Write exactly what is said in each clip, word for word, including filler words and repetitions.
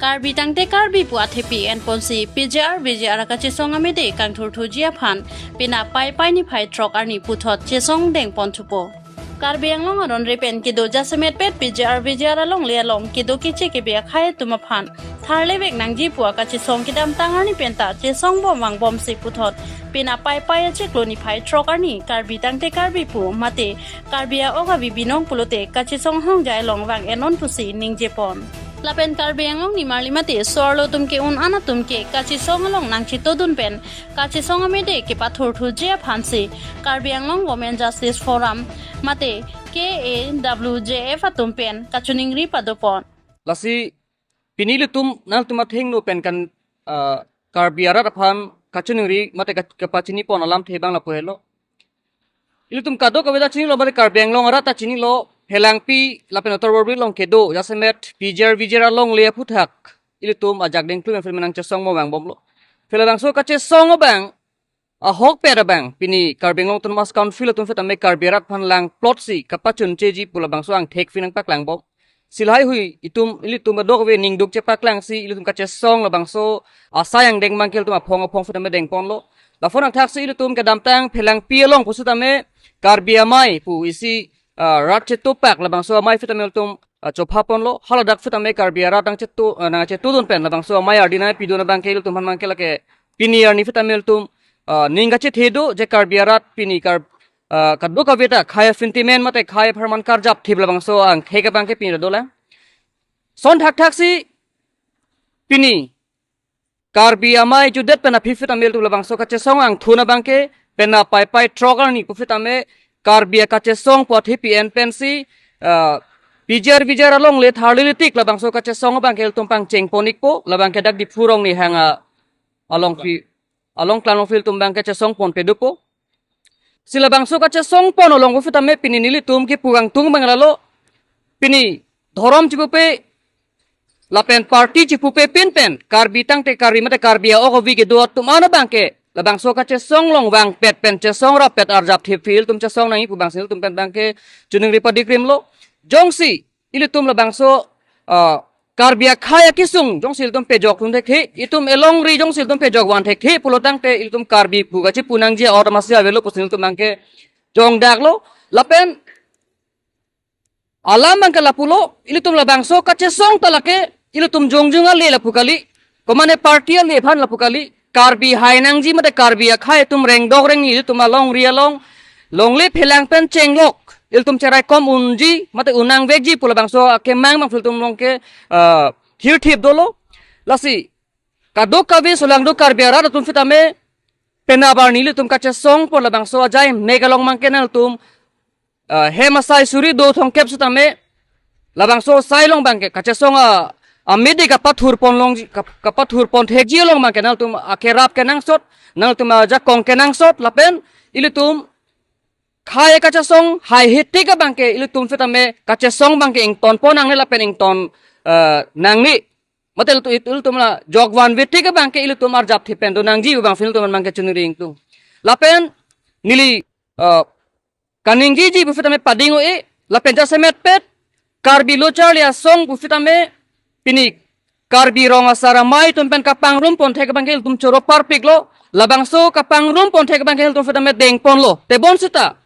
Karbi tangte Karbi pu athepi enponsi P G R V G R kachesong amede kangthurthuji aphan penap Paipai niphai throk arni puthot chesong dengpon thupo. Karbi Anglong aron repen kedo jasemet pet P G R V G R alongle along kedo keche kebe akhai atum aphan tharlevek nangji pu akachesong kedamtang arni penta chesong bom vangbomsi puthot penap Paipai achiklo niphai throk arni Karbi tangte Karbi pu mate Karbi a-ok avi binong pulote kachesong hongjai along vang enon pusi ningjepon. Lapen Karbi Anglong nimarli mate so-arlo atum ke un-an atum ke kachesong along nangchetodun pen kachesong amede kepathurthuji aphansi Karbi Anglong Women Justice Forum mate K A W J F atum pen kachiningri padopon. Lasi pini ilitum nangtum athengno pen kan, ah, Karbi arat aphan kachiningri mate ka-, kapachinipon alamthe abang lapu helo. Ilitum kadokave ta chinilo mate Karbi Anglong arat ta chinilo, Phelangpi lapen Uttar Borbil along kedo jasemet P G R V G R alongle aphuthak ilitum ajak dengklum aphan menang chesong bom vangbomlo. Phe labangso kachesong abang ahokpet abang pini Karbi Anglong Autonomous Council atum aphi tame Karbi arat aphan langplotsi kapachuncheji pu labangso angthek aphi nangpaklangbom. Si lahaihui itum ilitum kadokave ningduk chepaklangsi ilitum kachesong labangso asai angdeng abang ke ilitum aphong aphong aphi tame dengponlo. Laphon angthaksi ilitum kedamtang Phelangpi along pusitame Karbi amei pu isi, ah, rat chetopak labangso amei aphi tame ilitum, ah, chophaponlo. Haladak aphi tame Karbi arat nangcheto, ah, nangchetodun pen labangso amei ardi nangpidun abang ke ilitum aphan abang ke lake pini arni aphi tame ilitum, ah, ning kachethe do je Karbi arat pini Kar-, ah, kadokave ta khei a-sentiment mate khei apharman karjapthip labangso angthek abang ke pini dolang. Lason thakthaksi pini Karbi amei jutdet pen aphi aphi tame ilitum labangso kachesong angthun abang ke penap Paipai throk arni pu aphi tame Karbi akachesong pu athepi en pensi, ah, P G R V G R alongle tharli litik labangso kachesong abang ke ilitum pangchengpon-ikpo, labang ke dak Diphu Rongnihang a-, along aphi, along klang along aphi ilitum abang ke chesongpon pedopo. Si labangso kachesongpon along aphi tame pini nelitum kepu kangtung abang lalo, pini dhorom chipupe lapen party chipupe pinpen Karbi tangte Karbi mate Karbi a-ok avi kedo atum an abang ke labangso kachesong along vangpet pen chesong rappet arjapthip aphi ilitum chesong nangji pu abangsi ilitum pen abang ke chiningri padikrimlo. Jongsi ilitum labangso, ah, Karbi akhei akesung jongsi ilitum pejokdun thekthe, itum elongri jongsi ilitum pejokvan thekthe pulo tangte ilitum Karbi pu kachipu nangji a-or masi avelo pusi ilitum abang ke jongdaklo. Lapen alam abang ke lapulo, ilitum labangso kachesong ta lake ilitum jongjung ale lapu kali, komane party ale aphan lapu kali, Karbi hai nangji mate Karbi akhei atum rengdok rengni ilitum alongri along longle phelang pen chenglok ilitum cheraikom unji mate un nangvekji pu labangso akemang abang ilitum along ke, ah, thirthip dolo. Lasi kadokave solangdo Karbi arat atum aphi tame penap arni ilitum kachesongpon labangso ajai mek along abang ke nangtum, ah, hem asai suri do thomkep sitame labangso asai along abang ke kachesong a, amede kapathurpon long, kap-, kapathurpon thekji along abang ke nangtum akerap kenangsot, nangtum ajakong kenangsot, lapen ilitum khei kachesong haihe tik abang ke ilitum aphi tame kachesong abang ke ingtonpon nangne lapen ington, ah, nangne. Mate ilitum, ilitum la jokvanve tik abang ke ilitum arjapthip pen do nangji pu abangsi ilitum abang ke chiningri ingtung. Lapen neli, ah, kaningjiji pu aphi tame pading-o-e, lapen jasemet pet Karbi Lo Charli Asong pu aphi tame pini Karbi Rong Asar Amei atum pen kapangrumpon thek abang ke ilitum choro parpiklo, labangso kapangrumpon thek abang ke ilitum aphi tame dengponlo. Tebon sita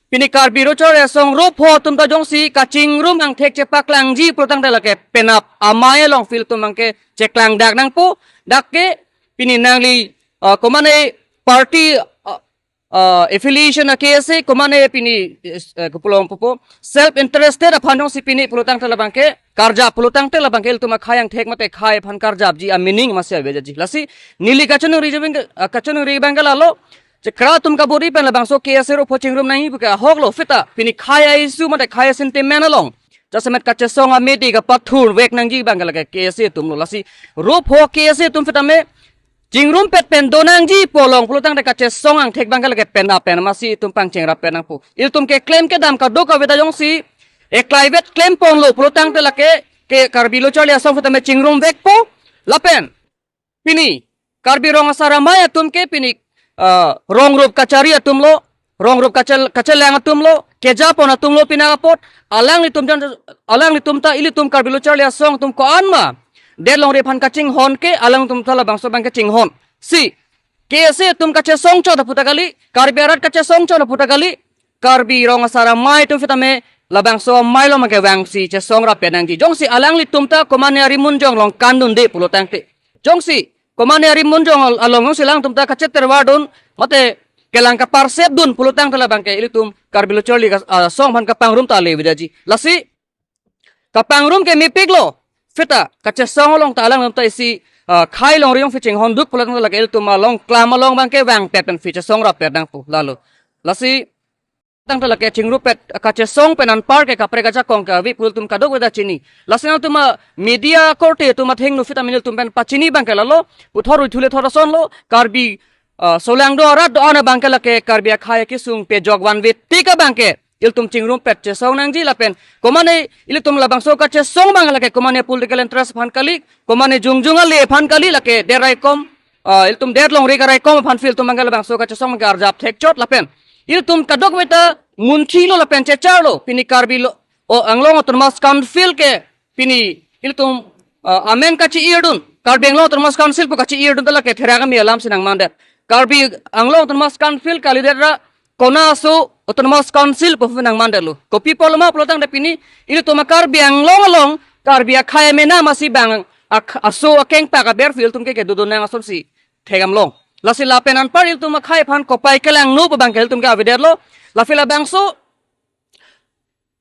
pini Karbi Lo Charli Asong ropho atum ta jongsi kachingrum angthek chepaklangji pulo tangte lake penap amei along aphi ilitum abang ke cheklangdak nangpo, dak ke pini nangli, ah, komane party, ah, ah, affiliation a-K S A, komane pini, eh, kopulong pupo, self interested aphan jongsi pini pulo tangte labang ke karjap pulo tangte labang ke ilitum akhei angthek mate khei aphan karjapji a-meaning masi aveji. Lasi neli kachiningri abang ke, ah, kachiningri abang ke lalo, je kra atum kabor-i pen labangso K S A ropho chingrum nangji pu ke ahoklo, sita pini khei a-issue mate khei a-sentiment along jasemet kachesong amede kapathurvek nangji abang ke lake K S A atumlo. Lasi ropho K S A atum aphi tame chingrumpet pen do nangji pu along pulo tangte kachesong angthek abang ke lake penap pen masi itum pangcheng rappet nangpo. Ilitum keklem kedam kadokave ta jongsi eklaivet klemponlo pulo tangte lake ke Karbi Lo Charli Asong aphi tame chingrumvekpo. Lapen pini Karbi Rong Asar Amei atum ke pini, ah, rong rup kachari atumlo, rong rup kachel-, kachelang atumlo, kejapon atumlo pini apot, alanglitum jan, alanglitum ta ilitum Karbi Lo Charli Asong atum ko-an ma det longri aphan kachinghon ke alangtum ta labangso abang kachinghon. Si, K S A atum kachesong chot aputa kali, Karbi arat kachesong chot aputa kali, Karbi Rong Asar Amei atum sitame labangso amei along abangke vangsi chesong rapet nangji. Jongsi alanglitum ta komane ari munjong along kandunde pulo tangte, jongsi komane ari munjong al-, along jongsi alangtum ta kachetervar dun, mate kelang kaparsep dun pulo tangte labangke ilitum Karbi Lo Charli As-, ah, Asong aphan kapangrum ta le vedaji. Lasi kapangrum ke mepiklo. Seta kachesong along ta alanglitum ta isi, ah, khei longri jongsi chinghon duk pulo tangte lake ilitum along klam along abangke vangpet pensi chesong rapet nangpo lalo. Lasi tangte lake chingrumpet, ah, kachesong pen anpar ke kaprek ajakong ke ave pu ilitum kadokave ta chini. Lasi nangtum, ah, media korte atum athengno sitame ilitum pen pachini abangke lalo, puthot ruithule thot asonlo, Karbi, ah, solangdo arat do-an abangke lake Karbi akhei akesung pejok vanve tik abangke ilitum chingrumpet chesong nangji lapen komane ilitum labangso kachesong abang lake komane political interest aphan kali, komane jongjong ale aphan kali, lake det raikom, ah, ilitum det longri karaikom aphansi ilitum abangke labangso kachesong abangke arjap thekchot lapen ilitum kadokave ta munthilo lapen checharlo. Pini Karbi Lo-, o, Anglong Autonomous Council ke pini ilitum, ah, amen kachi-irdun, Karbi Anglong Autonomous Council pu kachi-irdun ta lake therak ami alamsi nangmandet. Karbi Anglong Autonomous Council kalidet ra kona aso Autonomous Council pu nangmandetlo. Kopi apotlo ma pulo tangte pini ilitum a-Karbi Anglong along Karbi akhei amena masi bang ak-, aso akengpak aber si ilitum ke kedodun nang asonsi thekdamlong. Lasi lapen anpar ilitum akhei aphan kopai kelangno pu abangke ilitum ke avedetlo. Lasi labangso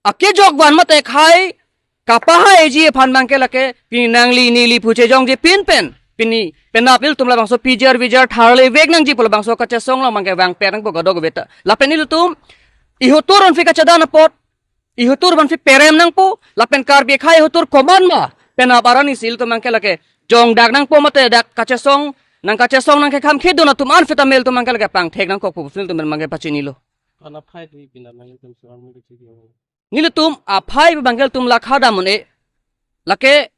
akejok van mate khei kapahaiji aphan abangke lake pini nangli neli pu chejongje pin pen pini penap ilitum labangso P G R V G R tharle vek nangji pu labangso kachesong along abangke vangpet nangpo kadokave ta. Lapen ilitum ihutur ansi kachedan apot, ihutur ansi perem nangpo, lapen Karbi akhei ihutur komat ma penap aranisi ilitum abangke lake jongdak nangpo mate dak kachesong nangkachesong nangkekham khedun atum an sitame ilitum abangke lake pangthek nangkokpo pusi ilitum abangke pachinilo. Ana phai di pina nang ilitum suang mi kecil. Nelitum aphai abangke ilitum lakha dam un-e. Lake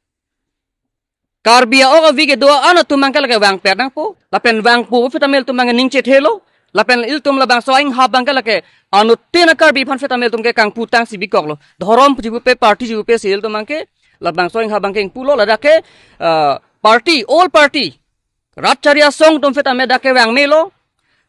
Karbi a-ok avi kedo an atum abangke lake vangpet nangpo. Lapen vangpo sitame ilitum abangke ning chethelo. Lapen ilitum labangso ainghap abangke lake anuttin a-Karbi aphan sitame ilitum ke kangpu tangsi bikoklo. Dhorom chipupe, party chipupe si ilitum abangke labangso ainghap abangke ingpulo, ladak ke, ah, party, all party, rat chari asong atum sitame dak ke vangmelo.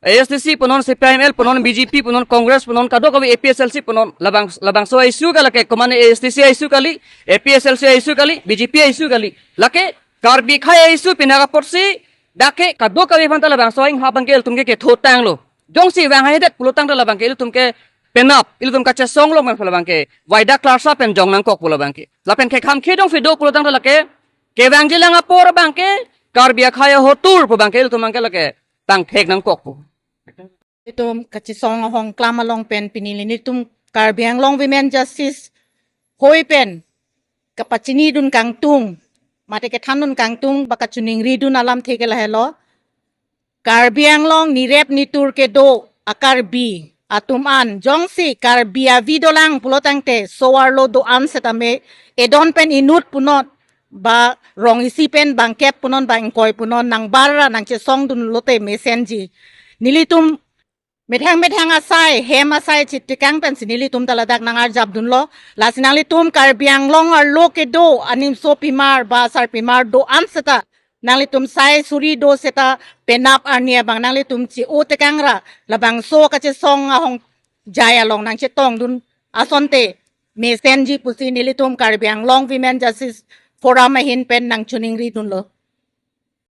A S D C punon, C P I M L punon, B J P punon, Congress punon, kadokave A P H L C punon, labang, labangso a-issue ke lake komane A S D C a-issue kali, A P H L C a-issue kali, B J P a-issue kali. Lake Karbi akhei a-issue pinak apotsi dak ke kadokave aphan ta labangso ainghap abangke ilitum ke ketho tanglo. Jongsi vanghahedet pulo tangte labangke ilitum ke penap, ilitum kachesong along pen labangke waida klarsa pen jong nangkokpo labangke. Lapen kekham khe jongsi do pulo tangte lake kevangji lang apor abangke Karbi akhei ahotur pu abangke ilitum abangke lake pangthek nangkokpo. Itum kachesong ahong klam along pen pini nelitum Karbi Anglong Women Justice hoi pen kapachinidun kangtung mate kethandun kangtung ba kachiningridun alamthe ke lahelo. Karbi Anglong nirep nitur kedo a-Karbi atum an jongsi Karbi avi dolang pulo tangte so-arlo do-an setame edon pen inut punon ba rong isi pen bangkep punon ba ingkoi punon nangbar ra nangchesongdun lote mesenji. Nelitum methang methang asai, hem asai chitikang pensi nelitum ta ladak nangarjapdunlo. Lasi nanglitum Karbi Anglong arlo kedo animso pimar ba sarpimar do-an seta nanglitum sai suri do seta penap arni abang nanglitum chi-o tekang ra labangso kachesong ahongjai along nangchetongdun asonte mesenji pusi nelitum Karbi Anglong Women Justice Forum ahin pen nangchiningridunlo.